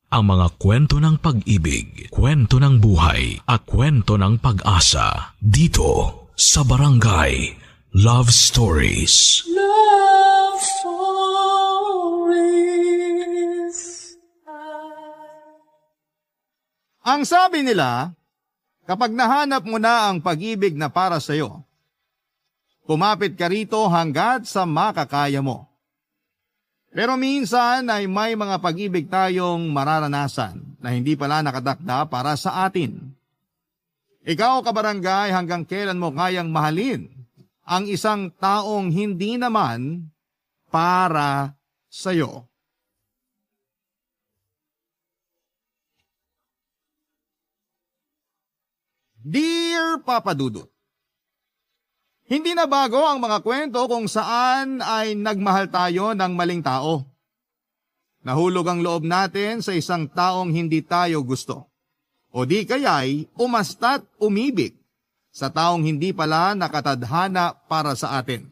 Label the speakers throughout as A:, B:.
A: Ang mga kwento ng pag-ibig, kwento ng buhay, at kwento ng pag-asa dito sa Barangay Love Stories.
B: Love Stories.
C: Ang sabi nila, kapag nahanap mo na ang pag-ibig na para sa iyo, kumapit ka rito hanggat sa makakaya mo. Pero minsan ay may mga pag-ibig tayong mararanasan na hindi pala nakatakda para sa atin. Ikaw, kabarangay, hanggang kailan mo kayang mahalin ang isang taong hindi naman para sa iyo? Dear Papa Dudut, hindi na bago ang mga kwento kung saan ay nagmahal tayo ng maling tao. Nahulog ang loob natin sa isang taong hindi tayo gusto. O di kaya'y umasta't umibig sa taong hindi pala nakatadhana para sa atin.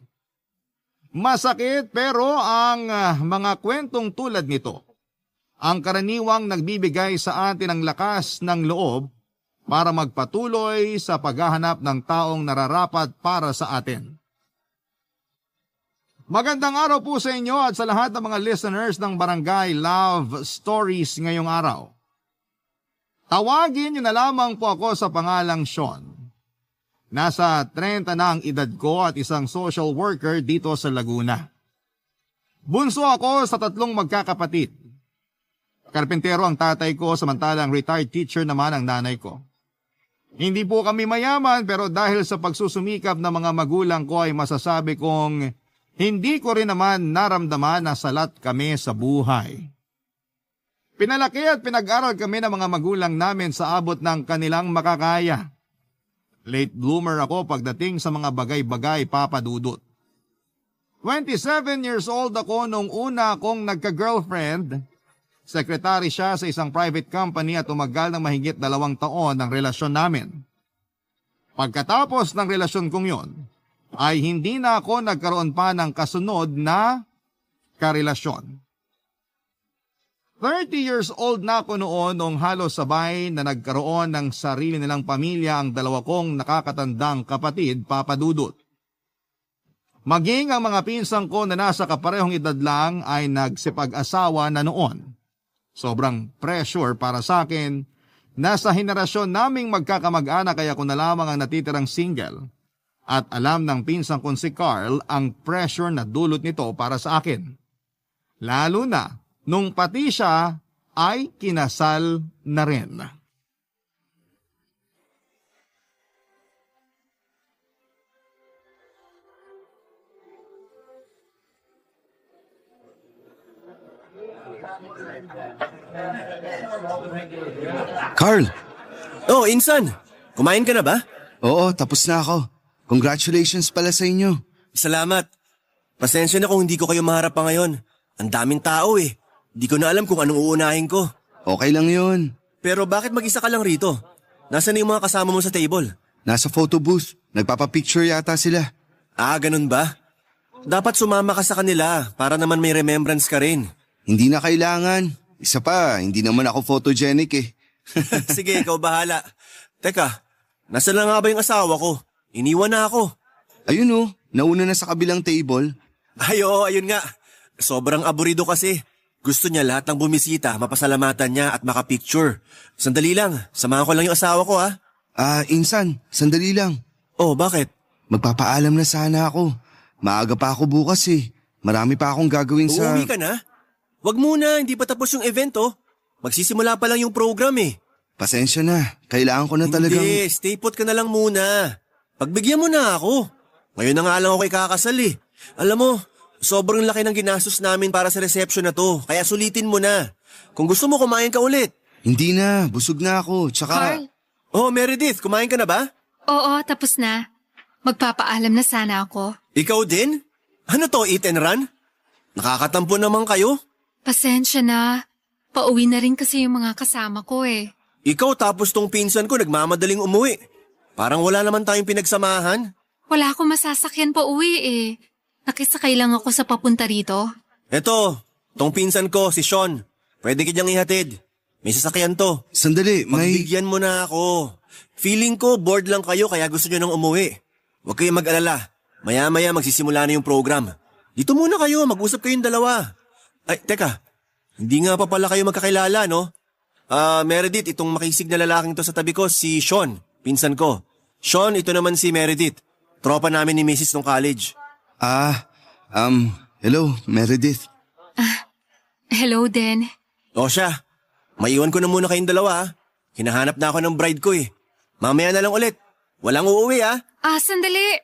C: Masakit pero ang mga kwentong tulad nito, ang karaniwang nagbibigay sa atin ng lakas ng loob para magpatuloy sa paghahanap ng taong nararapat para sa atin. Magandang araw po sa inyo at sa lahat ng mga listeners ng Barangay Love Stories ngayong araw. Tawagin niyo na lamang po ako sa pangalang Sean. Nasa 30 na ang edad ko at isang social worker dito sa Laguna. Bunso ako sa 3 magkakapatid. Karpentero ang tatay ko samantalang retired teacher naman ang nanay ko. Hindi po kami mayaman pero dahil sa pagsusumikap ng mga magulang ko ay masasabi kong hindi ko rin naman naramdaman na salat kami sa buhay. Pinalaki at pinag-aral kami ng mga magulang namin sa abot ng kanilang makakaya. Late bloomer ako pagdating sa mga bagay-bagay, Papa Dudut. 27 years old ako nung una akong nagka-girlfriend. Sekretary siya sa isang private company at tumagal ng mahigit 2 taon ang relasyon namin. Pagkatapos ng relasyon kong yon, ay hindi na ako nagkaroon pa ng kasunod na karelasyon. 30 years old na ako noon nung halos sabay na nagkaroon ng sarili nilang pamilya ang 2 kong nakakatandang kapatid, Papa Dudut. Maging ang mga pinsang ko na nasa kaparehong edad lang ay nagsipag-asawa na noon. Sobrang pressure para sa akin na sa henerasyon naming magkakamag-anak kaya ako na lamang ang natitirang single. At alam ng pinsang kong si Carl ang pressure na dulot nito para sa akin. Lalo na nung pati siya ay kinasal na rin.
D: Carl!
E: Oh, Insan! Kumain ka na ba?
D: Oo, tapos na ako. Congratulations pala sa inyo.
E: Salamat. Pasensya na kung hindi ko kayo maharap pa ngayon. Ang daming tao eh. Di ko na alam kung anong uunahin ko.
D: Okay lang yun.
E: Pero bakit mag-isa ka lang rito? Nasaan na yung mga kasama mo sa table?
D: Nasa photo booth. Nagpapapicture yata sila.
E: Ah, ganun ba? Dapat sumama ka sa kanila para naman may remembrance ka rin.
D: Hindi na kailangan. Isa pa, hindi naman ako photogenic eh.
E: Sige, ikaw bahala. Teka, nasa na nga ba yung asawa ko? Iniwan na ako.
D: Ayun oh, nauna na sa kabilang table.
E: Ay oo, ayun nga. Sobrang aburido kasi. Gusto niya lahat ng bumisita, mapasalamatan niya at makapicture. Sandali lang, samahan ko lang yung asawa ko ha.
D: Insan, sandali lang.
E: Oh, bakit?
D: Magpapaalam na sana ako. Maaga pa ako bukas eh. Marami pa akong gagawin sa...
E: Uuwi ka na? Wag muna, hindi pa tapos yung event oh. Magsisimula pa lang yung program eh.
D: Pasensya na, kailangan ko na talagang...
E: Hindi, stay put ka na lang muna. Pagbigyan mo na ako. Ngayon na nga lang ako kakasal eh. Alam mo, sobrang laki ng ginastos namin para sa reception na to, kaya sulitin mo na. Kung gusto mo, kumain ka ulit.
D: Hindi na, busog na ako, tsaka...
F: Carl?
E: Oh, Meredith, kumain ka na ba?
F: Oo, tapos na. Magpapaalam na sana ako.
E: Ikaw din? Ano to, eat and run? Nakakatampo naman kayo?
F: Pasensya na. Pauwi na rin kasi yung mga kasama ko eh.
E: Ikaw tapos tong pinsan ko nagmamadaling umuwi. Parang wala naman tayong pinagsamahan.
F: Wala akong masasakyan pa uwi eh. Nakisakay lang ako sa papunta rito.
E: Eto, tong pinsan ko, si Sean. Pwede kanyang ihatid. May sasakyan to.
D: Sandali,
E: Pagbigyan mo na ako. Feeling ko bored lang kayo kaya gusto nyo nang umuwi. Huwag kayong mag-alala. Maya-maya magsisimula na yung program. Dito muna kayo, mag-usap kayong dalawa. Ay, teka. Hindi nga pa pala kayo magkakilala, no? Meredith, itong makisig na lalaking to sa tabi ko, si Sean, pinsan ko. Sean, ito naman si Meredith. Tropa namin ni Mrs. nung college.
D: Hello, Meredith.
F: Hello din.
E: O siya, maiwan ko na muna kayong dalawa, ha? Hinahanap na ako ng bride ko, eh. Mamaya na lang ulit. Walang uuwi, ha?
F: Sandali.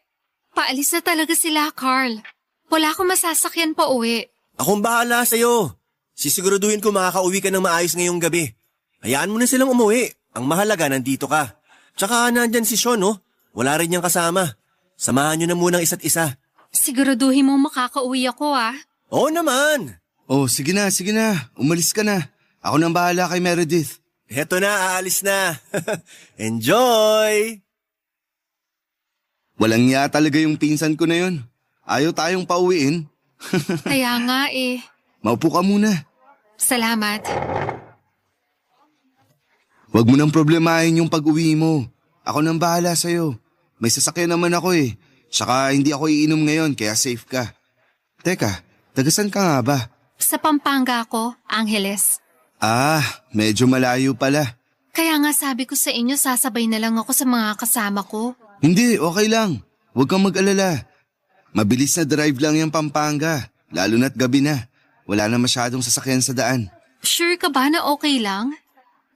F: Paalis na talaga sila, Carl. Wala akong masasakyan pa uwi.
E: Akong bahala sa'yo. Sisiguraduhin ko makakauwi ka ng maayos ngayong gabi. Hayaan mo na silang umuwi. Ang mahalaga, nandito ka. Tsaka nandyan si Sean, no? Wala rin niyang kasama. Samahan niyo na munang isa't isa.
F: Siguraduhin mo makakauwi ako,
E: Oo naman.
D: Oh, sige na. Umalis ka na. Ako nang bahala kay Meredith.
E: Heto na, aalis na. Enjoy!
D: Walang niya talaga yung pinsan ko na yun. Ayaw tayong pauwiin.
F: Kaya nga
D: Maupo ka muna.
F: Salamat.
D: Huwag mo nang problemahin yung pag-uwi mo. Ako nang bahala sa'yo. May sasakyan naman ako eh. Tsaka hindi ako iinom ngayon kaya safe ka. Teka, tagasan ka nga ba?
F: Sa Pampanga ako, Angeles.
D: Medyo malayo pala.
F: Kaya nga sabi ko sa inyo, sasabay na lang ako sa mga kasama ko.
D: Hindi, okay lang. Huwag kang mag-alala. Mabilis na drive lang yung Pampanga. Lalo na't gabi na. Wala na masyadong sasakyan sa daan.
F: Sure ka ba na okay lang?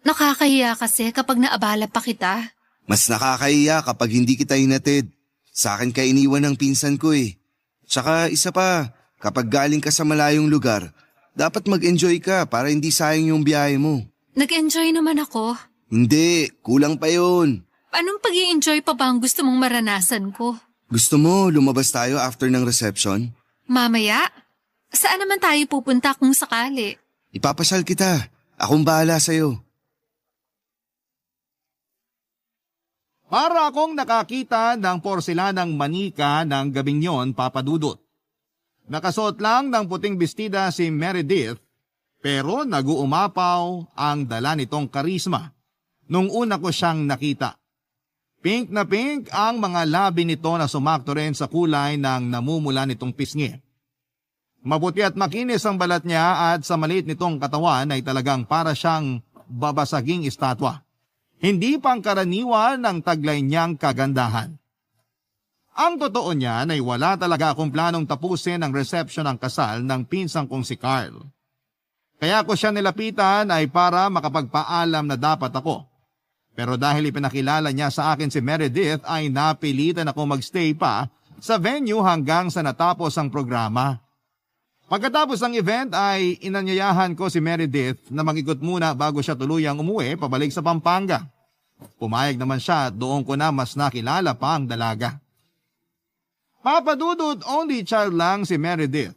F: Nakakahiya kasi kapag naabala pa kita.
D: Mas nakakahiya kapag hindi kita hinatid. Sa akin ka iniwan ng pinsan ko eh. Tsaka isa pa, kapag galing ka sa malayong lugar, dapat mag-enjoy ka para hindi sayang yung biyahe mo.
F: Nag-enjoy naman ako.
D: Hindi, kulang pa yun.
F: Anong pag-i-enjoy pa ba ang gusto mong maranasan ko?
D: Gusto mo lumabas tayo after ng reception?
F: Mamaya? Saan naman tayo pupunta kung sakali?
D: Ipapasyal kita. Akong bahala sa'yo.
C: Para akong nakakita ng porselanang manika ng gabing yon, Papa Dudut. Nakasuot lang ng puting bestida si Meredith, pero naguumapaw ang dala nitong karisma nung una ko siyang nakita. Pink na pink ang mga labi nito na sumakto rin sa kulay ng namumula nitong pisngi. Mabuti at makinis ang balat niya at sa maliit nitong katawan ay talagang para siyang babasaging estatwa. Hindi pangkaraniwan ng taglay niyang kagandahan. Ang totoo niyan ay wala talaga akong planong tapusin ang reception ng kasal ng pinsang kong si Carl. Kaya ko siya nilapitan ay para makapagpaalam na dapat ako. Pero dahil ipinakilala niya sa akin si Meredith ay napilitan ako magstay pa sa venue hanggang sa natapos ang programa. Pagkatapos ng event ay inanyayahan ko si Meredith na mag-ikot muna bago siya tuluyang umuwi pabalik sa Pampanga. Pumayag naman siya at doon ko na mas nakilala pa ang dalaga. Papa Dudut, only child lang si Meredith.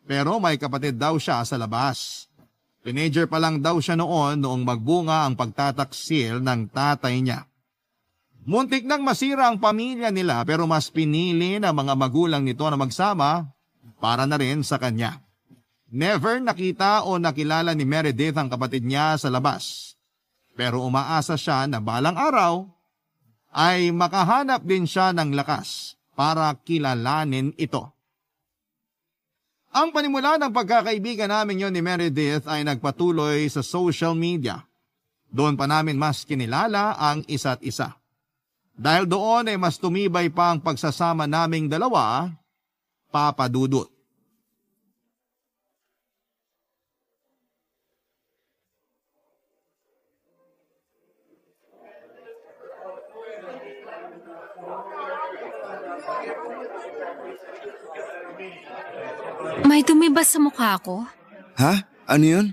C: Pero may kapatid daw siya sa labas. Teenager pa lang daw siya noong magbunga ang pagtataksil ng tatay niya. Muntik nang masira ang pamilya nila pero mas pinili ng mga magulang nito na magsama para na rin sa kanya. Never nakita o nakilala ni Meredith ang kapatid niya sa labas. Pero umaasa siya na balang araw ay makahanap din siya ng lakas para kilalanin ito. Ang panimula ng pagkakaibigan namin yon ni Meredith ay nagpatuloy sa social media. Doon pa namin mas kinilala ang isa't isa. Dahil doon ay mas tumibay pa ang pagsasama naming dalawa, Papa Dudut.
F: May dumi ba sa mukha ko?
D: Ha? Ano yun?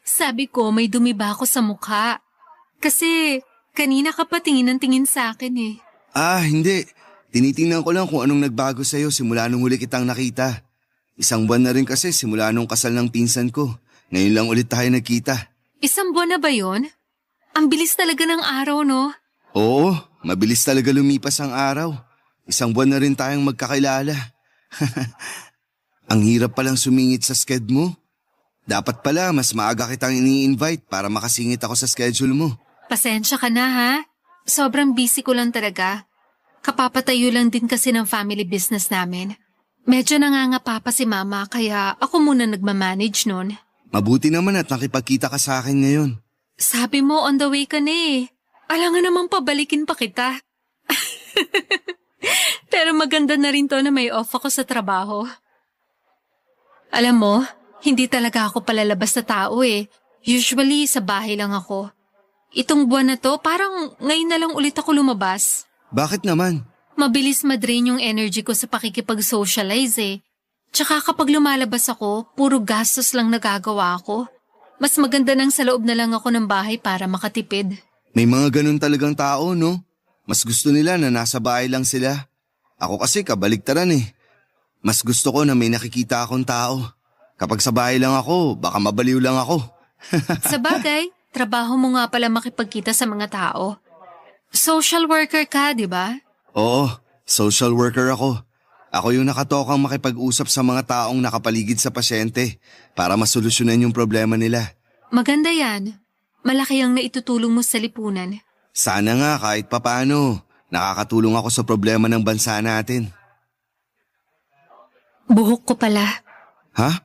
F: Sabi ko may dumi ba ako sa mukha? Kasi kanina ka pa tingin ng tingin sa akin eh.
D: Hindi. Tinitingnan ko lang kung anong nagbago sa'yo simula nung huli kitang nakita. Isang buwan na rin kasi simula nung kasal ng pinsan ko. Ngayon lang ulit tayo nagkita.
F: Isang buwan na ba yon? Ang bilis talaga ng araw, no?
D: Oo, mabilis talaga lumipas ang araw. Isang buwan na rin tayong magkakilala. Ang hirap palang sumingit sa sked mo. Dapat pala mas maaga kitang ini-invite para makasingit ako sa schedule mo.
F: Pasensya ka na ha. Sobrang busy ko lang talaga. Kapapatayo lang din kasi ng family business namin. Medyo nangangapa pa si mama kaya ako muna nagmamanage nun.
D: Mabuti naman at nakipagkita ka sa akin ngayon.
F: Sabi mo on the way ka na eh. Alangan naman pabalikin pa kita. Pero maganda na rin to na may off ako sa trabaho. Alam mo, hindi talaga ako palalabas na tao eh. Usually sa bahay lang ako. Itong buwan na to parang ngayon na lang ulit ako lumabas.
D: Bakit naman?
F: Mabilis madrain yung energy ko sa pakikipag-socialize eh. Tsaka kapag lumalabas ako, puro gastos lang nagagawa ko. Mas maganda nang sa loob na lang ako ng bahay para makatipid.
D: May mga ganun talagang tao, no? Mas gusto nila na nasa bahay lang sila. Ako kasi kabaligtaran eh. Mas gusto ko na may nakikita akong tao. Kapag sa bahay lang ako, baka mabaliw lang ako.
F: Sa bagay, trabaho mo nga pala makipagkita sa mga tao. Social worker ka, di ba?
D: Oo, social worker ako. Ako yung nakatokang makipag-usap sa mga taong nakapaligid sa pasyente para masolusyonan yung problema nila.
F: Maganda yan. Malaki ang naitutulong mo sa lipunan.
D: Sana nga kahit papaano, nakakatulong ako sa problema ng bansa natin.
F: Buhok ko pala.
D: Ha?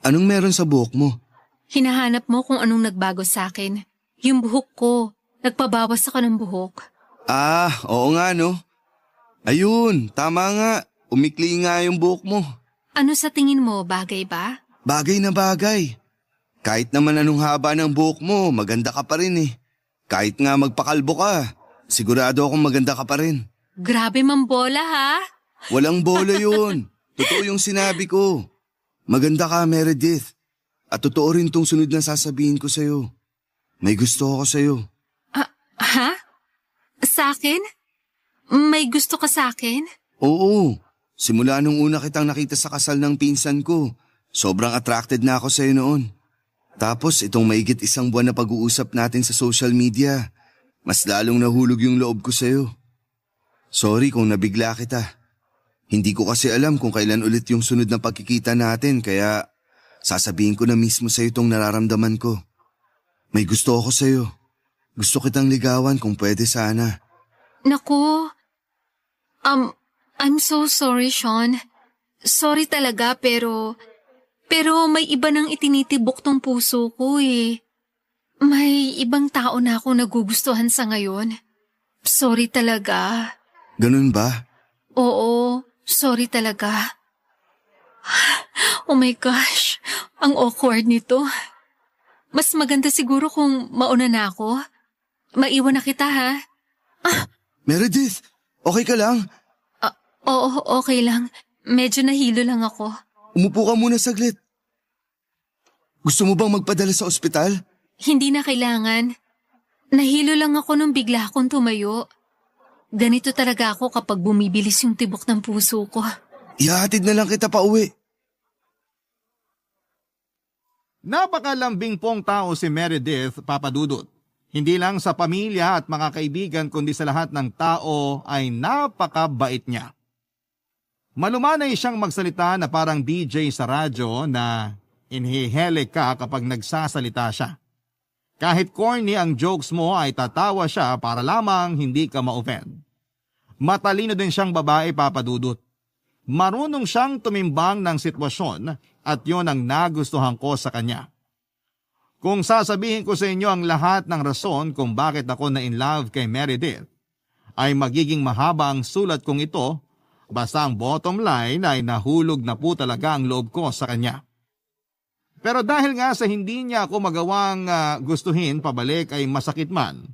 D: Anong meron sa buhok mo?
F: Hinahanap mo kung anong nagbago sa akin. Yung buhok ko. Nagpabawas ako ng buhok.
D: Ah, oo nga no. Ayun, tama nga. Umikli nga yung buhok mo.
F: Ano sa tingin mo, bagay ba?
D: Bagay na bagay. Kahit naman anong haba ng buhok mo, maganda ka pa rin eh. Kahit nga magpakalbo ka, sigurado akong maganda ka pa rin.
F: Grabe mambola ha?
D: Walang bola yun. Totoo yung sinabi ko. Maganda ka, Meredith. At totoo rin tong sunod na sasabihin ko sa'yo. May gusto ako sa'yo.
F: Ha? Sa akin? May gusto ka sa akin?
D: Oo. Simula nung una kitang nakita sa kasal ng pinsan ko, sobrang attracted na ako sa'yo noon. Tapos itong maigit isang buwan na pag-uusap natin sa social media, mas lalong nahulog yung loob ko sa'yo. Sorry kung nabigla kita. Hindi ko kasi alam kung kailan ulit yung sunod na pagkikita natin kaya sasabihin ko na mismo sa'yo itong nararamdaman ko. May gusto ako sa'yo. Gusto kitang ligawan kung pwede sana.
F: Naku. I'm so sorry, Sean. Sorry talaga pero may iba nang itinitibok tong puso ko eh. May ibang tao na ako nagugustuhan sa ngayon. Sorry talaga.
D: Ganun ba?
F: Oo, sorry talaga. Oh my gosh, ang awkward nito. Mas maganda siguro kung mauna na ako. Maiwan na kita ha.
D: Meredith, okay ka lang?
F: Oo, okay lang. Medyo nahilo lang ako.
D: Umupo ka muna saglit. Gusto mo bang magpadala sa ospital?
F: Hindi na kailangan. Nahilo lang ako nung bigla akong tumayo. Ganito talaga ako kapag bumibilis yung tibok ng puso ko.
D: Ihahatid na lang kita pa uwi.
C: Napakalambing pong tao si Meredith, Papa Dudut. Hindi lang sa pamilya at mga kaibigan kundi sa lahat ng tao ay napakabait niya. Malumanay siyang magsalita na parang DJ sa radyo na inhihele ka kapag nagsasalita siya. Kahit corny ang jokes mo ay tatawa siya para lamang hindi ka ma-offend. Matalino din siyang babae, Papa Dudut. Marunong siyang tumimbang ng sitwasyon at yon ang nagustuhan ko sa kanya. Kung sasabihin ko sa inyo ang lahat ng rason kung bakit ako na in love kay Meredith, ay magiging mahaba ang sulat kong ito, basta ang bottom line ay nahulog na po talaga ang loob ko sa kanya. Pero dahil nga sa hindi niya ako magawang gustuhin pabalik ay masakit man,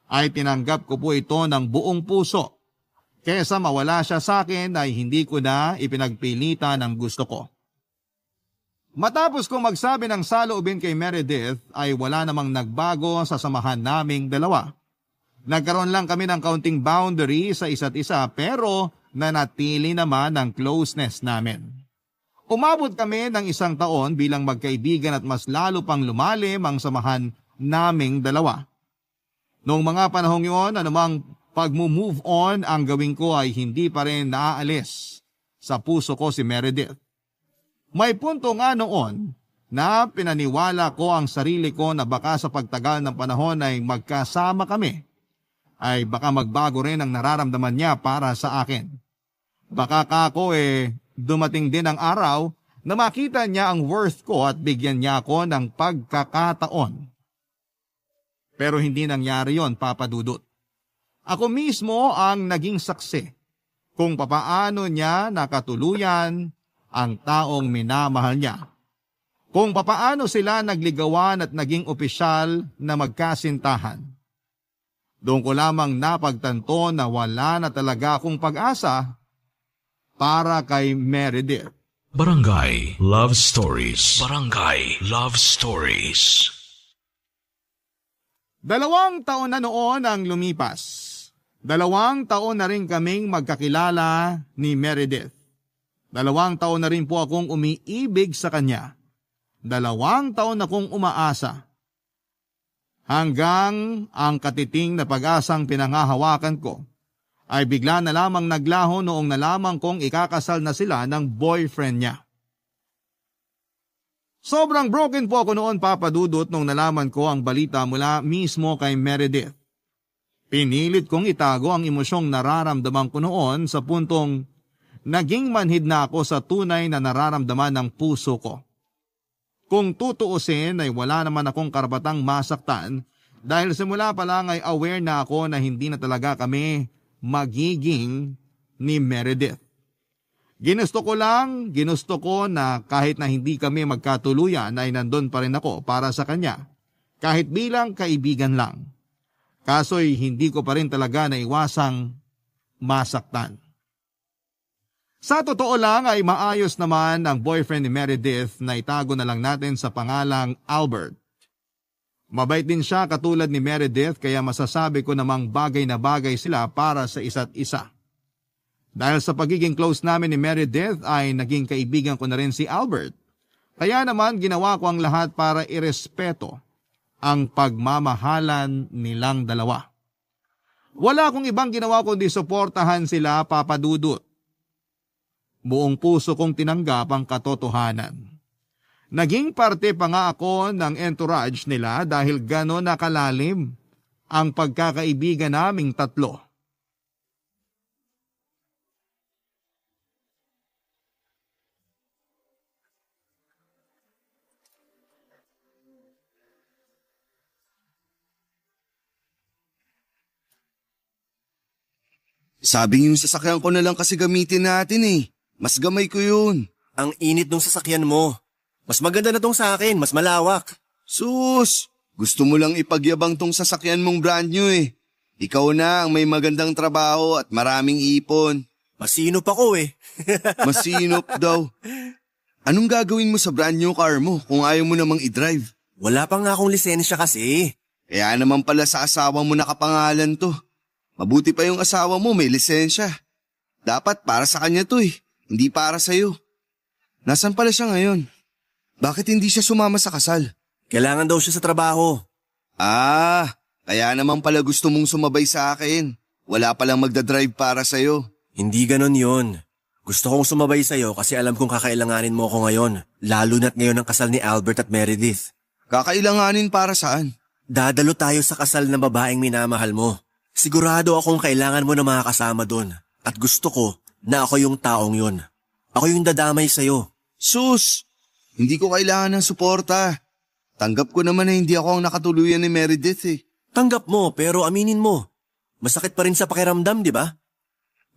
C: ay tinanggap ko po ito ng buong puso. Kesa mawala siya sa akin ay hindi ko na ipinagpilitan ang gusto ko. Matapos kong magsabi ng saloobin kay Meredith ay wala namang nagbago sa samahan naming dalawa. Nagkaroon lang kami ng kaunting boundary sa isa't isa pero nanatili naman ang closeness namin. Umabot kami ng 1 taon bilang magkaibigan at mas lalo pang lumalim ang samahan naming dalawa. Noong mga panahong yun, anumang pag-move on ang gawin ko ay hindi pa rin naaalis sa puso ko si Meredith. May punto nga noon na pinaniwala ko ang sarili ko na baka sa pagtagal ng panahon ay magkasama kami, ay baka magbago rin ang nararamdaman niya para sa akin. Baka kako dumating din ang araw na makita niya ang worth ko at bigyan niya ako ng pagkakataon. Pero hindi nangyari yon, Papa Dudut. Ako mismo ang naging saksi kung papaano niya nakatuluyan ang taong minamahal niya. Kung papaano sila nagligawan at naging opisyal na magkasintahan. Doon ko lamang napagtanto na wala na talaga akong pag-asa para kay Meredith.
A: Barangay Love Stories. Barangay Love Stories.
C: 2 taon na noon ang lumipas. 2 taon na rin kaming magkakilala ni Meredith. 2 taon na rin po akong umiibig sa kanya. 2 taon akong umaasa. Hanggang ang katiting na pag-asang pinangahawakan ko ay bigla na lamang naglaho noong nalaman kong ikakasal na sila ng boyfriend niya. Sobrang broken po ako noon, Papa Dudut, nung nalaman ko ang balita mula mismo kay Meredith. Pinilit kong itago ang emosyong nararamdaman ko noon sa puntong naging manhid na ako sa tunay na nararamdaman ng puso ko. Kung tutuusin ay wala naman akong karapatang masaktan dahil simula pa lang ay aware na ako na hindi na talaga kami magiging ni Meredith. Ginusto ko na kahit na hindi kami magkatuluyan ay nandun pa rin ako para sa kanya, kahit bilang kaibigan lang. Kaso'y hindi ko pa rin talaga naiwasang masaktan. Sa totoo lang ay maayos naman ang boyfriend ni Meredith na itago na lang natin sa pangalang Albert. Mabait din siya katulad ni Meredith kaya masasabi ko namang bagay na bagay sila para sa isa't isa. Dahil sa pagiging close namin ni Meredith ay naging kaibigan ko na rin si Albert. Kaya naman ginawa ko ang lahat para irespeto ang pagmamahalan nilang dalawa. Wala akong ibang ginawa kundi suportahan sila, Papa Dudut. Buong puso kong tinanggap ang katotohanan. Naging parte pa nga ako ng entourage nila dahil gano'n nakalalim ang pagkakaibigan naming tatlo.
D: Sabi niyo yung sasakyan ko na lang kasi gamitin natin eh. Mas gamay ko yun.
E: Ang init ng sasakyan mo. Mas maganda na tong sa akin, mas malawak.
D: Sus, gusto mo lang ipagyabang tong sasakyan mong brand new eh. Ikaw na ang may magandang trabaho at maraming ipon.
E: Masinop ako eh.
D: Masinop daw. Anong gagawin mo sa brand new car mo kung ayaw mo namang i-drive?
E: Wala pa nga akong lisensya kasi.
D: Kaya naman pala sa asawa mo nakapangalan to. Mabuti pa yung asawa mo may lisensya. Dapat para sa kanya to eh, hindi para sa'yo. Nasaan pala siya ngayon? Bakit hindi siya sumama sa kasal?
E: Kailangan daw siya sa trabaho.
D: Kaya naman pala gusto mong sumabay sa akin. Wala palang magdadrive para sa'yo.
E: Hindi ganon yon. Gusto kong sumabay sa'yo kasi alam kong kakailanganin mo ako ngayon. Lalo na't ngayon ang kasal ni Albert at Meredith.
D: Kakailanganin para saan?
E: Dadalo tayo sa kasal ng babaeng minamahal mo. Sigurado akong kailangan mo na makakasama doon. At gusto ko na ako yung taong yun. Ako yung dadamay sa'yo.
D: Sus! Hindi ko kailangan ng suporta. Tanggap ko naman na hindi ako ang nakatuluyan ni Meredith eh.
E: Tanggap mo pero aminin mo. Masakit pa rin sa pakiramdam, di ba?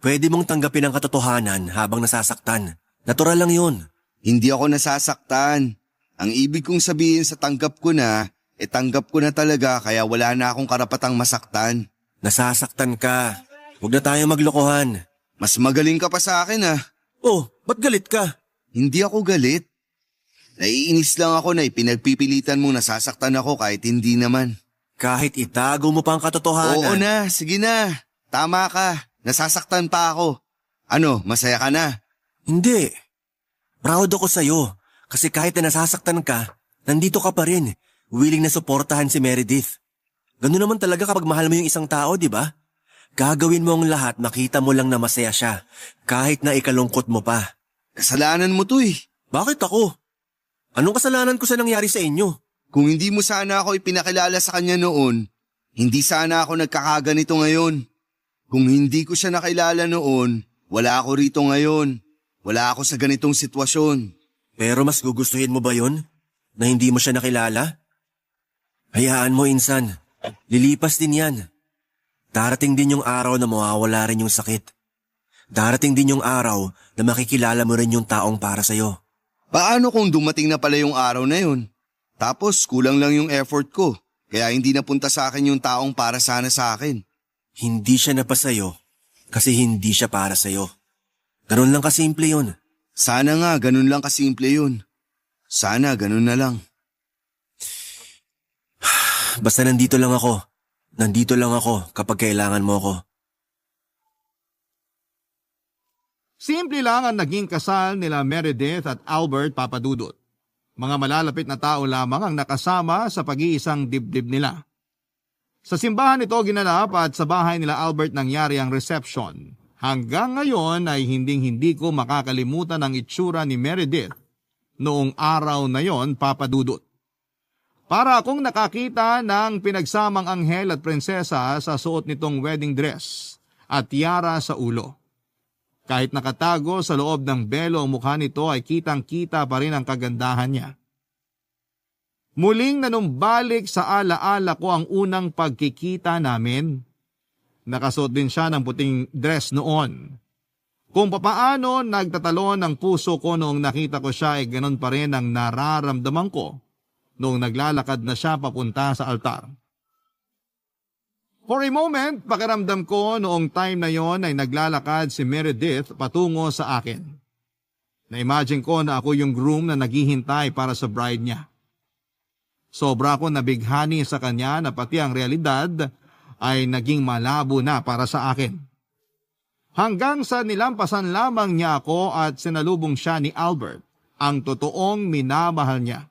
E: Pwede mong tanggapin ang katotohanan habang nasasaktan. Natural lang yun.
D: Hindi ako nasasaktan. Ang ibig kong sabihin sa tanggap ko na, tanggap ko na talaga kaya wala na akong karapatang masaktan.
E: Nasasaktan ka. Huwag na tayo maglokohan.
D: Mas magaling ka pa sa akin ah.
E: Oh, ba't galit ka?
D: Hindi ako galit. Naiinis lang ako na ipinagpipilitan mong nasasaktan ako kahit hindi naman.
E: Kahit itago mo pa ang katotohanan.
D: Oo na, sige na. Tama ka. Nasasaktan pa ako. Ano, masaya ka na?
E: Hindi. Proud ako sa'yo. Kasi kahit na nasasaktan ka, nandito ka pa rin. Willing na suportahan si Meredith. Ganun naman talaga kapag mahal mo yung isang tao, di ba? Gagawin mo ang lahat, makita mo lang na masaya siya. Kahit na ikalungkot mo pa.
D: Kasalanan mo to eh.
E: Bakit ako? Anong kasalanan ko sa nangyari sa inyo?
D: Kung hindi mo sana ako ipinakilala sa kanya noon, hindi sana ako nagkakaganito ngayon. Kung hindi ko siya nakilala noon, wala ako rito ngayon. Wala ako sa ganitong sitwasyon.
E: Pero mas gugustuhin mo ba yon? Na hindi mo siya nakilala? Hayaan mo, Insan. Lilipas din yan. Darating din yung araw na mawawala rin yung sakit. Darating din yung araw na makikilala mo rin yung taong para sa'yo.
D: Paano kung dumating na pala yung araw na yun? Tapos kulang lang yung effort ko, kaya hindi napunta sa akin yung taong para sana sa akin.
E: Hindi siya napasayo kasi hindi siya para sa'yo. Ganun lang kasimple yun.
D: Sana nga ganun lang kasimple yun. Sana ganun na lang.
E: Basta nandito lang ako. Nandito lang ako kapag kailangan mo ako.
C: Simple lang ang naging kasal nila Meredith at Albert Papadudut. Mga malalapit na tao lamang ang nakasama sa pag-iisang dibdib nila. Sa simbahan ito ginanap at sa bahay nila Albert nangyari ang reception. Hanggang ngayon ay hindi ko makakalimutan ang itsura ni Meredith noong araw na yon, Papadudut. Para akong nakakita ng pinagsamang anghel at prinsesa sa suot nitong wedding dress at tiara sa ulo. Kahit nakatago sa loob ng belo ang mukha nito ay kitang-kita pa rin ang kagandahan niya. Muling nanumbalik sa alaala ko ang unang pagkikita namin. Nakasuot din siya ng puting dress noon. Kung papaano nagtatalon ang puso ko noong nakita ko siya ay ganon pa rin ang nararamdaman ko noong naglalakad na siya papunta sa altar. For a moment, pakiramdam ko noong time na yon ay naglalakad si Meredith patungo sa akin. Na-imagine ko na ako yung groom na naghihintay para sa bride niya. Sobra ko nabighani sa kanya na pati ang realidad ay naging malabo na para sa akin. Hanggang sa nilampasan lamang niya ako at sinalubong siya ni Albert, ang totoong minamahal niya.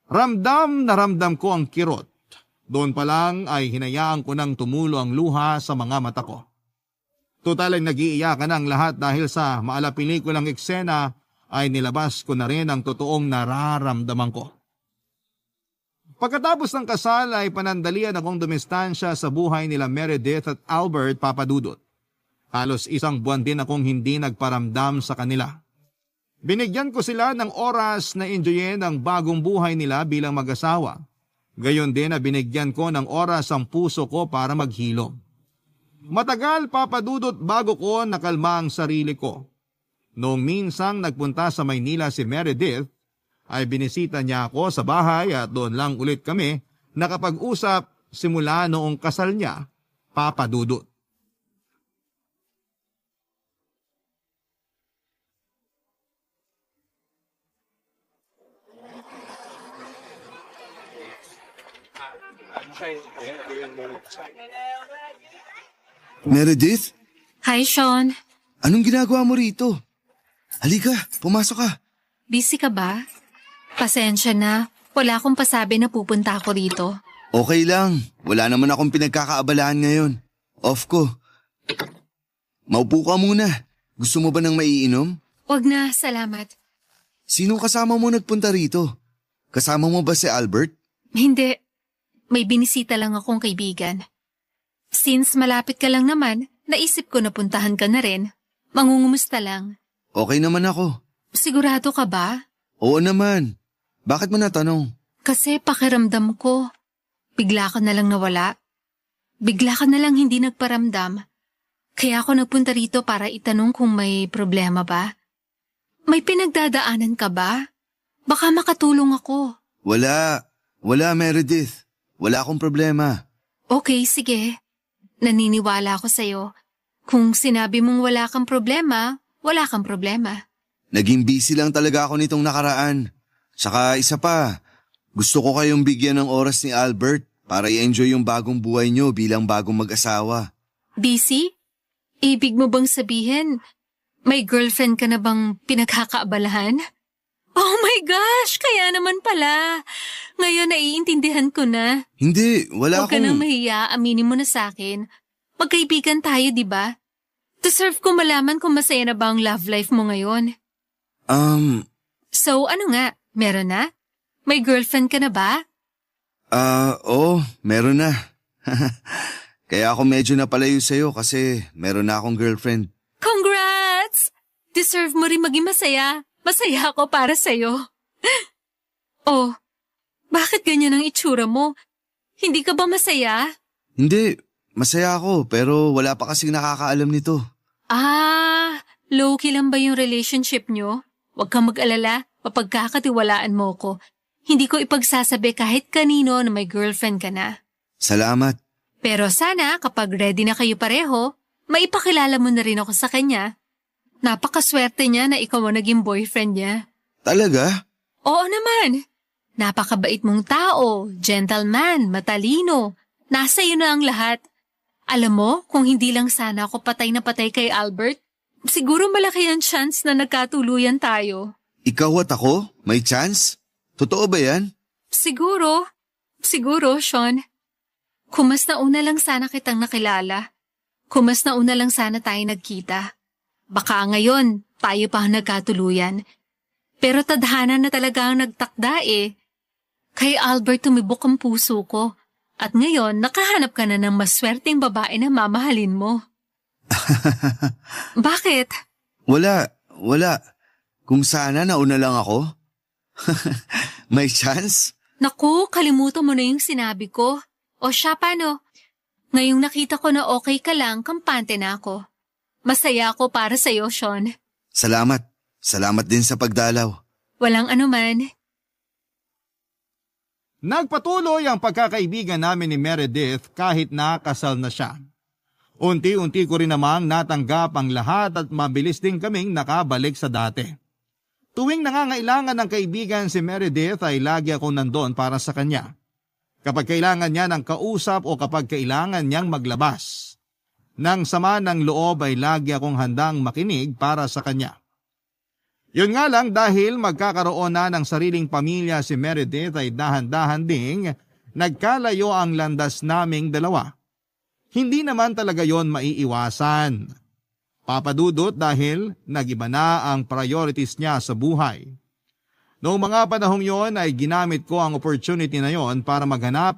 C: Ramdam na ramdam ko ang kirot. Doon pa lang ay hinayaan ko nang tumulo ang luha sa mga mata ko. Total ay nag-iiyakan ang lahat dahil sa maalapelikulang eksena ay nilabas ko na rin ang totoong nararamdaman ko. Pagkatapos ng kasal ay panandalian akong dumistansya sa buhay nila Meredith at Albert Papadudut. Halos isang buwan din akong hindi nagparamdam sa kanila. Binigyan ko sila ng oras na enjoyin ang bagong buhay nila bilang mag-asawa. Gayon din na binigyan ko ng oras ang puso ko para maghilom. Matagal Papadudut bago ko nakalma ang sarili ko. Noong minsang nagpunta sa Maynila si Meredith, ay binisita niya ako sa bahay at doon lang ulit kami nakapag-usap simula noong kasal niya, Papadudut.
D: Meredith,
F: Hi, Sean.
D: anong ginagawa mo rito? Halika, pumasok ka.
F: Busy ka ba? Pasensya na. Wala akong pasabi na pupunta ako rito.
D: Okay lang, wala naman akong pinagkakaabalahan ngayon. Off ko. Maupo ka muna. Gusto mo ba ng maiinom?
F: Wag na, salamat.
D: Sino kasama mo nagpunta rito? Kasama mo ba si Albert?
F: Hindi. May binisita lang akong kaibigan. Since malapit ka lang naman, naisip ko na puntahan ka na rin. Mangungumusta lang.
D: Okay naman ako.
F: Sigurado ka ba?
D: Oo naman. Bakit mo natanong?
F: Kasi pakiramdam ko. Bigla ka na lang nawala. Bigla ka na lang hindi nagparamdam. Kaya ako nagpunta rito para itanong kung may problema ba. May pinagdadaanan ka ba? Baka makatulong ako.
D: Wala. Wala, Meredith. Wala akong problema.
F: Okay, sige. Naniniwala ako sa'yo. Kung sinabi mong wala kang problema, wala kang problema.
D: Naging busy lang talaga ako nitong nakaraan. Saka isa pa, gusto ko kayong bigyan ng oras ni Albert para i-enjoy yung bagong buhay nyo bilang bagong mag-asawa.
F: Busy? Ibig mo bang sabihin, may girlfriend ka na bang pinagkakaabalahan? Oh my gosh, kaya naman pala. Ngayon naiintindihan ko na.
D: Hindi, wala
F: Huwag ka nang mahiya, aminin mo na sa akin. Magkaibigan tayo, di ba? Deserve ko malaman kung masaya na ba ang love life mo ngayon. So ano nga, Meron na? May girlfriend ka na ba?
D: Oo, meron na. Kaya ako medyo napalayo sa'yo kasi meron na akong girlfriend.
F: Congrats! Deserve mo rin maging masaya. Masaya ako para sa'yo. Oh, bakit ganyan ang itsura mo? Hindi ka ba masaya?
D: Hindi, masaya ako pero wala pa kasing nakakaalam nito.
F: Low-key lang ba yung relationship nyo? Huwag kang mag-alala, mapagkakatiwalaan mo ko. Hindi ko ipagsasabi kahit kanino na may girlfriend ka na.
D: Salamat.
F: Pero sana kapag ready na kayo pareho, maipakilala mo na rin ako sa kanya. Napakaswerte niya na ikaw ang naging boyfriend niya.
D: Talaga?
F: Oo naman. Napakabait mong tao, gentleman, matalino. Nasa iyo na ang lahat. Alam mo, kung hindi lang sana ako patay na patay kay Albert, siguro malaki ang chance na nagkatuluyan tayo.
D: Ikaw at ako? May chance? Totoo ba yan?
F: Siguro. Siguro, Sean. Kung mas nauna lang sana kitang nakilala. Kung mas nauna lang sana tayo nagkita. Baka ngayon, tayo pa ang nagkatuluyan. Pero tadhana na talaga ang nagtakda eh. Kay Albert tumibok ang puso ko. At ngayon, nakahanap ka na ng maswerteng babae na mamahalin mo. Bakit?
D: Wala. Kung sana nauna lang ako. May chance?
F: Naku, kalimutan mo na yung sinabi ko. O siya, paano? Ngayong nakita ko na okay ka lang, kampante na ako. Masaya ako para sa'yo, Sean.
D: Salamat. Salamat din sa pagdalaw.
F: Walang anuman.
C: Nagpatuloy ang pagkakaibigan namin ni Meredith kahit nakasal na siya. Unti-unti ko rin namang natanggap ang lahat at mabilis din kaming nakabalik sa dati. Tuwing nangangailangan ng kaibigan si Meredith ay lagi akong nandoon para sa kanya. Kapag kailangan niya ng kausap o kapag kailangan niyang maglabas. Nang sama ng loob ay lagi akong handang makinig para sa kanya. Yun nga lang dahil magkakaroon na ng sariling pamilya si Meredith ay dahan-dahan ding nagkalayo ang landas naming dalawa. Hindi naman talaga yon maiiwasan. Papadudot dahil nagiba na ang priorities niya sa buhay. Noong mga panahong yon ay ginamit ko ang opportunity na yon para maghanap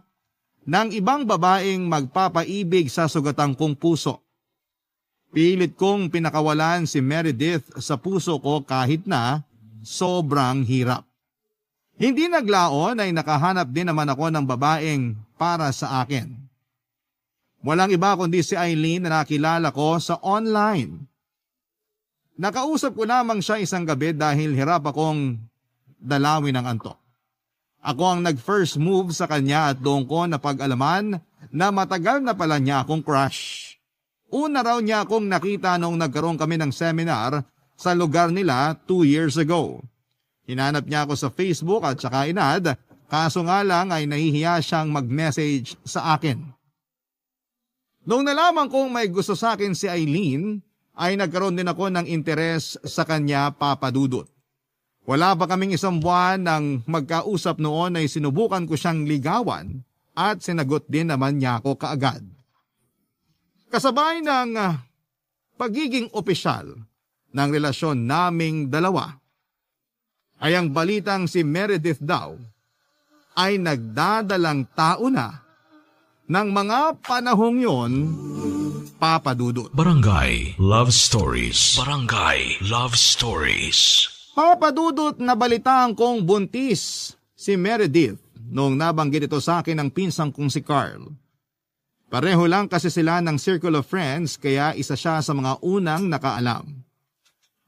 C: ng ibang babaeng magpapaibig sa sugatang kong puso. Pilit kong pinakawalan si Meredith sa puso ko kahit na sobrang hirap. Hindi naglaon ay nakahanap din naman ako ng babaeng para sa akin. Walang iba kundi si Eileen na nakilala ko sa online. Nakausap ko lamang siya isang gabi dahil hirap akong dalawin ng antok. Ako ang nag-first move sa kanya at doon ko napag-alaman na matagal na pala niya akong crush. Una raw niya akong nakita nung nagkaroon kami ng seminar sa lugar nila 2 years ago. Hinanap niya ako sa Facebook at saka inad, kaso nga lang ay nahihiya siyang mag-message sa akin. Nung nalaman kong may gusto sa akin si Eileen, ay nagkaroon din ako ng interes sa kanya, papadudot. Wala pa kaming 1 buwan nang magkausap noon ay sinubukan ko siyang ligawan at sinagot din naman niya ako kaagad. Kasabay ng pagiging opisyal ng relasyon naming dalawa, ay ang balitang si Meredith daw ay nagdadalang tao na ng mga panahong yon, papadudot.
A: Barangay Love Stories. Barangay Love Stories.
C: Papadudot na balitaan kong buntis si Meredith noong nabanggit ito sa akin ng pinsang kong si Carl. Pareho lang kasi sila ng circle of friends kaya isa siya sa mga unang nakaalam.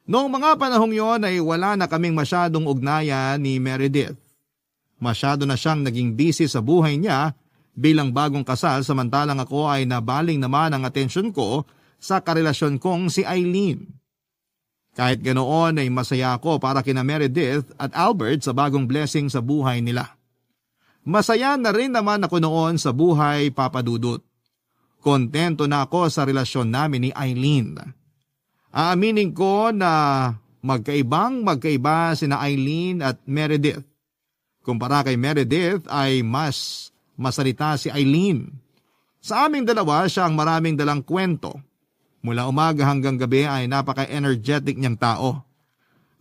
C: Noong mga panahong yon ay wala na kaming masyadong ugnayan ni Meredith. Masyado na siyang naging busy sa buhay niya bilang bagong kasal samantalang ako ay nabaling naman ang atensyon ko sa karelasyon kong si Eileen. Kahit ganoon ay masaya ako para kina Meredith at Albert sa bagong blessing sa buhay nila. Masaya na rin naman ako noon sa buhay, papadudot. Kontento na ako sa relasyon namin ni Eileen. Aaminin ko na magkaiba sina Eileen at Meredith. Kumpara kay Meredith ay mas masalita si Eileen. Sa aming dalawa siya ang maraming dalang kwento. Mula umaga hanggang gabi ay napaka-energetic niyang tao.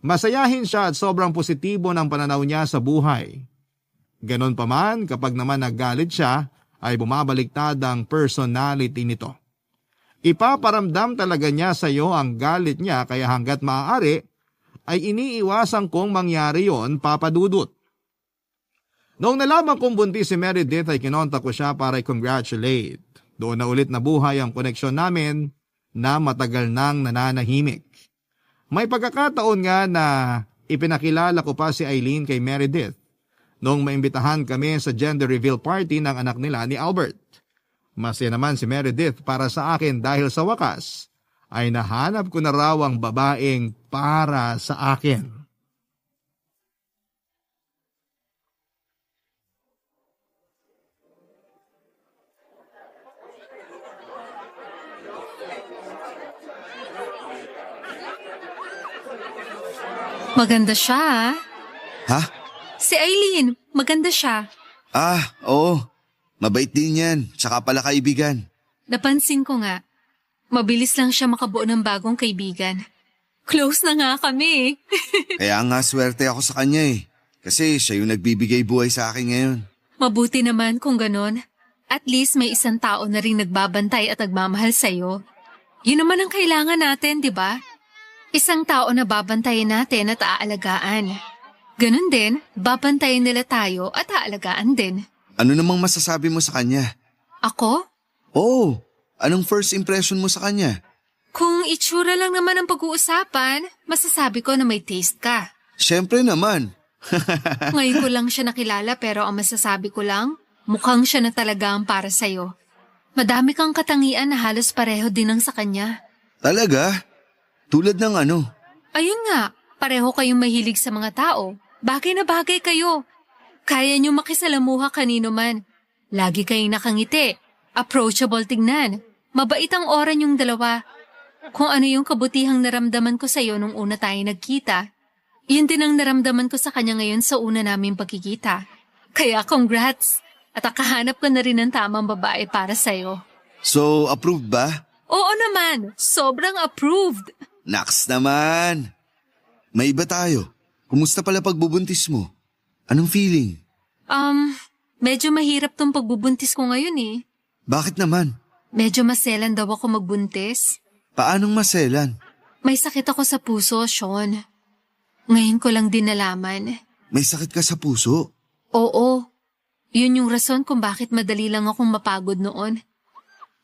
C: Masayahin siya at sobrang positibo ng pananaw niya sa buhay. Ganon pa man, kapag naman naggalit siya, ay bumabaliktad ang personality nito. Ipaparamdam talaga niya sa iyo ang galit niya kaya hanggat maaari ay iniiwasan kong mangyari yon, Papa Dudut. Noong nalaman kong buntis si Meredith ay kinontak ko siya para i-congratulate. Doon na ulit nabuhay ang koneksyon namin na matagal nang nananahimik. May pagkakataon nga na ipinakilala ko pa si Eileen kay Meredith noong maimbitahan kami sa gender reveal party ng anak nila ni Albert. Masaya naman si Meredith para sa akin dahil sa wakas ay nahanap ko na raw ang babaeng para sa akin.
F: Maganda siya, ah.
D: Ha?
F: Si Eileen, maganda siya.
D: Oo. Mabait din yan, tsaka pala kaibigan.
F: Napansin ko nga. Mabilis lang siya makabuo ng bagong kaibigan. Close na nga kami.
D: Kaya nga swerte ako sa kanya eh. Kasi siya yung nagbibigay buhay sa akin ngayon.
F: Mabuti naman kung ganon. At least may isang tao na rin nagbabantay at nagmamahal sa'yo. Yun naman ang kailangan natin, di ba? Isang tao na babantayin natin at aalagaan. Ganon din, babantayin nila tayo at aalagaan din.
D: Ano namang masasabi mo sa kanya?
F: Ako?
D: Oo. Anong first impression mo sa kanya?
F: Kung itsura lang naman ang pag-uusapan, masasabi ko na may taste ka.
D: Siyempre naman.
F: Ngayon ko lang siya nakilala pero ang masasabi ko lang, mukhang siya na talaga ang para sa'yo. Madami kang katangian na halos pareho din ang sa kanya.
D: Talaga? Tulad ng ano?
F: Ayun nga, pareho kayong mahilig sa mga tao. Bagay na bagay kayo. Kaya niyo makisalamuha kanino man. Lagi kayong nakangiti. Approachable tignan. Mabait ang aura niyong dalawa. Kung ano yung kabutihang naramdaman ko sa'yo nung una tayo nagkita, yun din ang naramdaman ko sa kanya ngayon sa una naming pagkikita. Kaya congrats! At akahanap ko na rin ng tamang babae para sa'yo.
D: So, approved ba?
F: Oo naman! Sobrang approved!
D: Naks naman! May iba tayo. Kumusta pala pagbubuntis mo? Anong feeling?
F: Medyo mahirap tong pagbubuntis ko ngayon eh.
D: Bakit naman?
F: Medyo maselan daw ako magbuntis.
D: Paanong maselan?
F: May sakit ako sa puso, Sean. Ngayon ko lang din nalaman.
D: May sakit ka sa puso?
F: Oo. Yun yung rason kung bakit madali lang akong mapagod noon.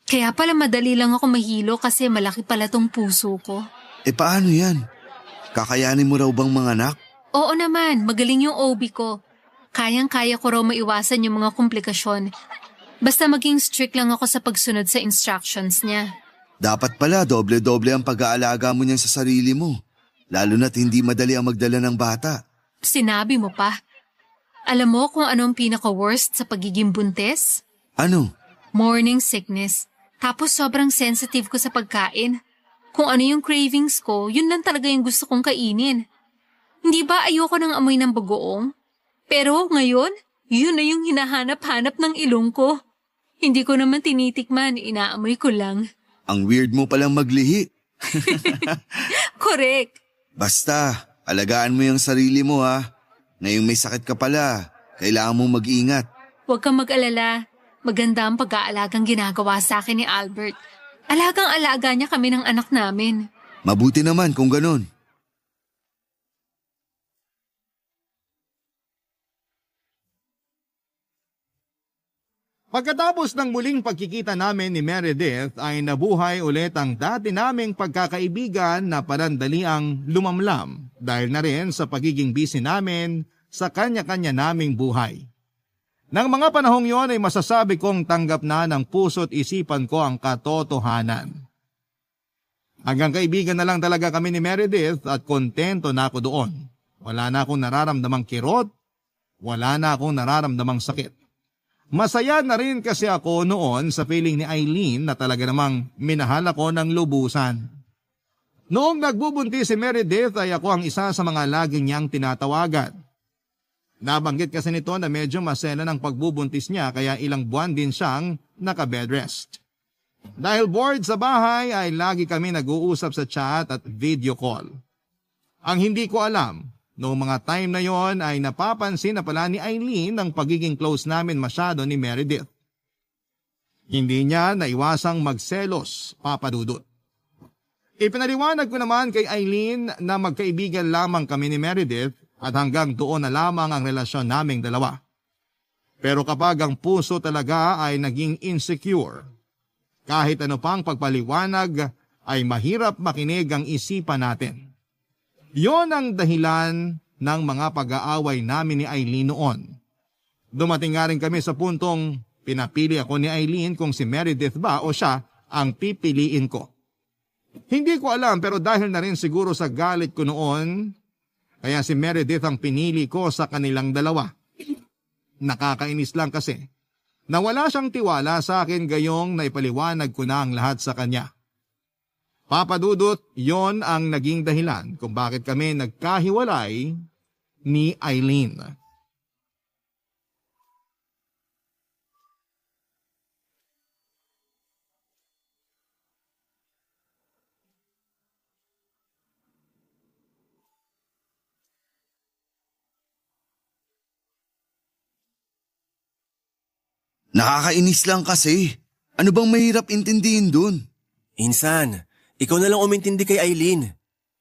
F: Kaya pala madali lang ako mahilo kasi malaki pala tong puso ko.
D: Paano yan? Kakayanin mo raw bang manganak?
F: Oo naman, magaling yung OB ko. Kayang-kaya ko raw maiwasan yung mga komplikasyon. Basta maging strict lang ako sa pagsunod sa instructions niya.
D: Dapat pala doble-doble ang pag-aalaga mo niyan sa sarili mo. Lalo na't hindi madali ang magdala ng bata.
F: Sinabi mo pa. Alam mo kung ano ang pinaka-worst sa pagiging buntis?
D: Ano?
F: Morning sickness. Tapos sobrang sensitive ko sa pagkain. Kung ano yung cravings ko, yun lang talaga yung gusto kong kainin. Hindi ba ayoko ng amoy ng bagoong? Pero ngayon, yun na yung hinahanap-hanap ng ilong ko. Hindi ko naman tinitikman, inaamoy ko lang.
D: Ang weird mo palang maglihi.
F: Correct.
D: Basta, alagaan mo yung sarili mo ha. Ngayong may sakit ka pala, kailangan mong mag-ingat.
F: Huwag kang mag-alala. Maganda ang pag-aalagang ginagawa sa akin ni Albert. Alagang-alaga niya kami ng anak namin.
D: Mabuti naman kung ganun.
C: Pagkatapos ng muling pagkikita namin ni Meredith ay nabuhay ulit ang dati naming pagkakaibigan na panandaliang lumamlam dahil na rin sa pagiging busy namin sa kanya-kanya naming buhay. Nang mga panahong yon ay masasabi kong tanggap na ng puso't isipan ko ang katotohanan. Hanggang kaibigan na lang talaga kami ni Meredith at kontento na ako doon. Wala na akong nararamdamang kirot, wala na akong nararamdamang sakit. Masaya na rin kasi ako noon sa feeling ni Eileen na talaga namang minahal ako ng lubusan. Noong nagbubuntis si Meredith ay ako ang isa sa mga lagi niyang tinatawagan. Nabanggit kasi nito na medyo masela ng pagbubuntis niya kaya ilang buwan din siyang naka-bed rest. Dahil bored sa bahay ay lagi kami nag-uusap sa chat at video call. Ang hindi ko alam, noong mga time na yon ay napapansin na pala ni Eileen ang pagiging close namin masyado ni Meredith. Hindi niya naiwasang magselos, Papa Dudut. Ipinaliwanag ko naman kay Eileen na magkaibigan lamang kami ni Meredith at hanggang doon na lamang ang relasyon naming dalawa. Pero kapag ang puso talaga ay naging insecure, kahit ano pang pagpaliwanag ay mahirap makinig ang isipan natin. Yon ang dahilan ng mga pag-aaway namin ni Eileen noon. Dumating nga rin kami sa puntong pinapili ako ni Eileen kung si Meredith ba o siya ang pipiliin ko. Hindi ko alam pero dahil na rin siguro sa galit ko noon, kaya si Meredith ang pinili ko sa kanilang dalawa. Nakakainis lang kasi na wala siyang tiwala sa akin gayong naipaliwanag ko na ang lahat sa kanya. Papa Dudut, yon ang naging dahilan kung bakit kami nagkahiwalay ni Eileen.
D: Nakakainis lang kasi. Ano bang mahirap intindihin dun?
E: Insan, ikaw na lang umintindi kay Eileen.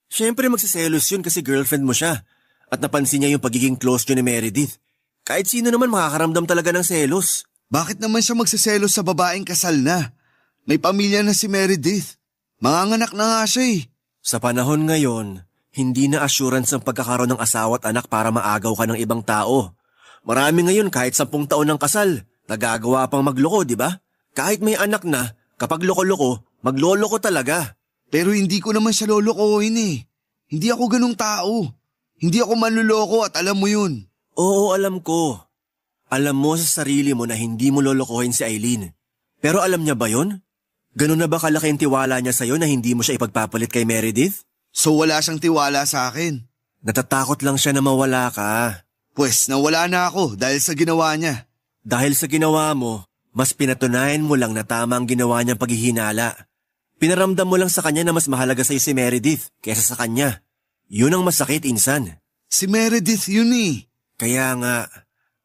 E: Siyempre magsiselos yun kasi girlfriend mo siya. At napansin niya yung pagiging close niyo ni Meredith. Kahit sino naman makakaramdam talaga ng selos.
D: Bakit naman siya magsiselos sa babaeng kasal na? May pamilya na si Meredith. Manganganak na nga siya eh.
E: Sa panahon ngayon, hindi na assurance ang pagkakaroon ng asawa at anak para maagaw ka ng ibang tao. Marami ngayon kahit 10 taon ng kasal, nagagawa pang magloko, di ba? Kahit may anak na, kapag loko-loko, magloloko talaga.
D: Pero hindi ko naman siya lolokohin eh. Hindi ako ganung tao. Hindi ako manluloko at alam mo yun.
E: Oo, alam ko. Alam mo sa sarili mo na hindi mo lolokohin si Eileen. Pero alam niya ba yun? Ganun na ba kalaki ang tiwala niya sa'yo na hindi mo siya ipagpapalit kay Meredith?
D: So wala siyang tiwala sa akin.
E: Natatakot lang siya na mawala ka.
D: Pwes nawala na ako dahil sa ginawa niya.
E: Dahil sa ginawa mo, mas pinatunayan mo lang na tama ang ginawa niyang paghihinala. Pinaramdam mo lang sa kanya na mas mahalaga sa'yo si Meredith kaysa sa kanya. Yun ang masakit, insan.
D: Si Meredith yun eh.
E: Kaya nga,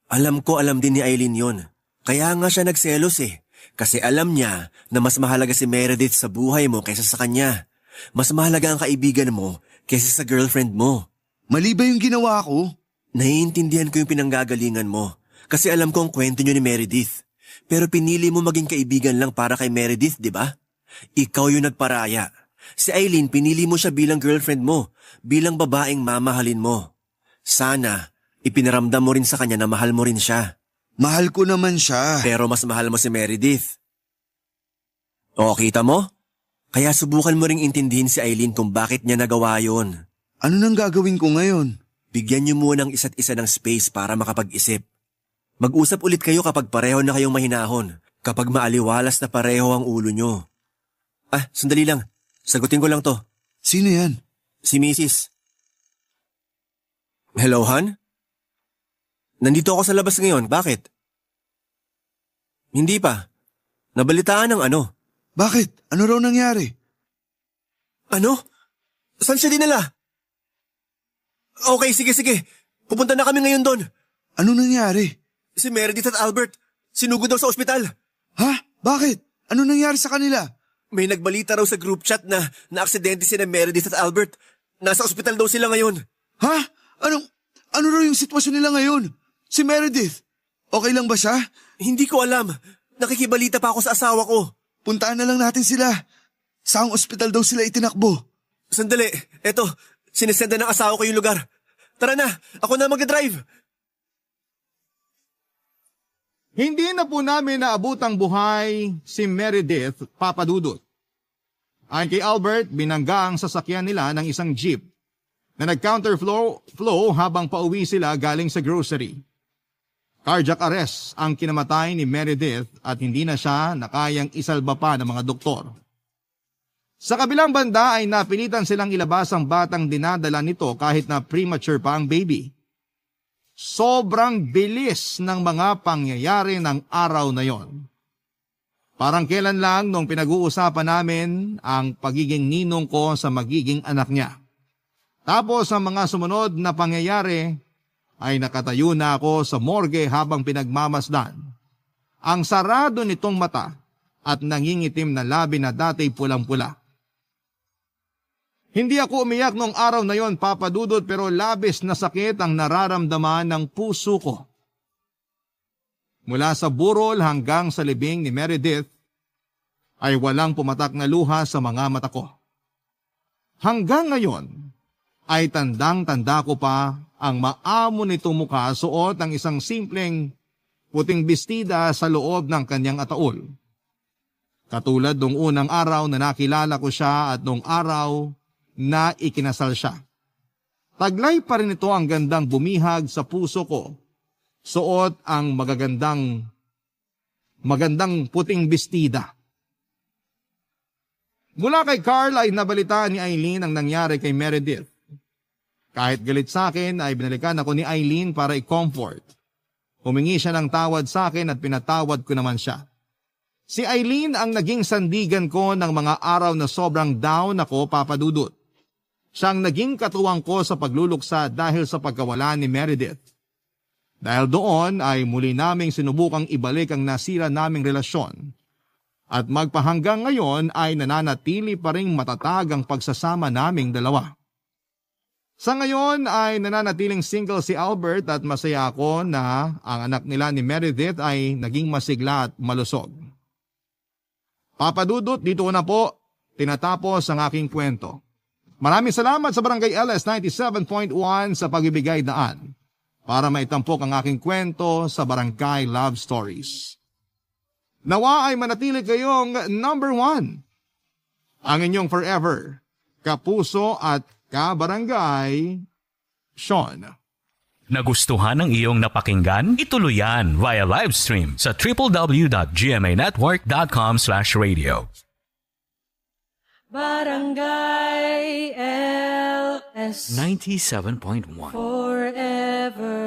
E: alam din ni Eileen yun. Kaya nga siya nagselos eh. Kasi alam niya na mas mahalaga si Meredith sa buhay mo kaysa sa kanya. Mas mahalaga ang kaibigan mo kaysa sa girlfriend mo.
D: Mali ba yung ginawa ko?
E: Naiintindihan ko yung pinanggagalingan mo. Kasi alam ko ang kwento niyo ni Meredith. Pero pinili mo maging kaibigan lang para kay Meredith, di ba? Ikaw yung nagparaya. Si Eileen, pinili mo siya bilang girlfriend mo, bilang babaeng mamahalin mo. Sana, ipinaramdam mo rin sa kanya na mahal mo rin siya.
D: Mahal ko naman siya.
E: Pero mas mahal mo si Meredith. O, kita mo? Kaya subukan mo ring intindihin si Eileen kung bakit niya nagawa yun.
D: Ano nang gagawin ko ngayon?
E: Bigyan niyo muna ng isa't isa ng space para makapag-isip. Mag-usap ulit kayo kapag pareho na kayong mahinahon, kapag maaliwalas na pareho ang ulo nyo. Sandali lang. Sagutin ko lang to.
D: Sino yan?
E: Si Mrs. Hello, Han? Nandito ako sa labas ngayon. Bakit? Hindi pa. Nabalitaan ng ano?
D: Bakit? Ano raw nangyari?
E: Ano? Saan siya dinala? Okay, sige. Pupunta na kami ngayon doon.
D: Ano nangyari?
E: Si Meredith at Albert, sinugod daw sa ospital.
D: Ha? Bakit? Ano nangyari sa kanila?
E: May nagbalita raw sa group chat na naaksidente sila Meredith at Albert. Nasa ospital daw sila ngayon.
D: Ha? Ano raw yung sitwasyon nila ngayon? Si Meredith, okay lang ba siya?
E: Hindi ko alam. Nakikibalita pa ako sa asawa ko.
D: Puntaan na lang natin sila. Saang ospital daw sila itinakbo?
E: Sandali, eto, sinisenda ng asawa ko yung lugar. Tara na, ako na mag-drive.
C: Hindi na po namin naabutang buhay si Meredith, Papa Dudut. Ayon kay Albert, binangga ang sasakyan nila ng isang jeep na nag-counterflow habang pauwi sila galing sa grocery. Cardiac arrest ang kinamatay ni Meredith at hindi na siya nakayang isalba pa ng mga doktor. Sa kabilang banda ay napilitan silang ilabas ang batang dinadala nito kahit na premature pa ang baby. Sobrang bilis ng mga pangyayari ng araw na yon. Parang kailan lang nung pinag-uusapan namin ang pagiging ninong ko sa magiging anak niya. Tapos ang mga sumunod na pangyayari ay nakatayo na ako sa morgue habang pinagmamasdan ang sarado nitong mata at nangingitim na labi na dati pulang-pula. Hindi ako umiyak nung araw na yon, Papa Dudut, pero labis na sakit ang nararamdaman ng puso ko. Mula sa burol hanggang sa libing ni Meredith ay walang pumatak na luha sa mga mata ko. Hanggang ngayon ay tandang-tanda ko pa ang maamo nitong mukha suot ng isang simpleng puting bestida sa loob ng kanyang ataol. Katulad nung unang araw na nakilala ko siya at nung araw na ikinasal siya. Taglay pa rin ito ang gandang bumihag sa puso ko. Suot ang magandang puting bestida. Mula kay Carl ay nabalitaan ni Eileen ang nangyari kay Meredith. Kahit galit sa akin ay binalikan ako ni Eileen para i-comfort. Humingi siya ng tawad sa akin at pinatawad ko naman siya. Si Eileen ang naging sandigan ko ng mga araw na sobrang down ako, Papa Dudut. Siya ang naging katuwang ko sa pagluluksa dahil sa pagkawala ni Meredith. Dahil doon ay muli naming sinubukang ibalik ang nasira naming relasyon. At magpahanggang ngayon ay nananatili pa ring matatag ang pagsasama naming dalawa. Sa ngayon ay nananatiling single si Albert at masaya ako na ang anak nila ni Meredith ay naging masigla at malusog. Papa Dudut, dito na po tinatapos ang aking kwento. Maraming salamat sa Barangay LS 97.1 sa pagbibigay daan para maitampok ang aking kwento sa Barangay Love Stories. Nawa ay manatili kayong number 1. Ang inyong forever, kapuso at kabarangay, Sean.
A: Nagustuhan ng iyong napakinggan? Ituloy yan via live stream sa www.gmanetwork.com/radio.
B: Barangay LS
A: 97.1
B: forever.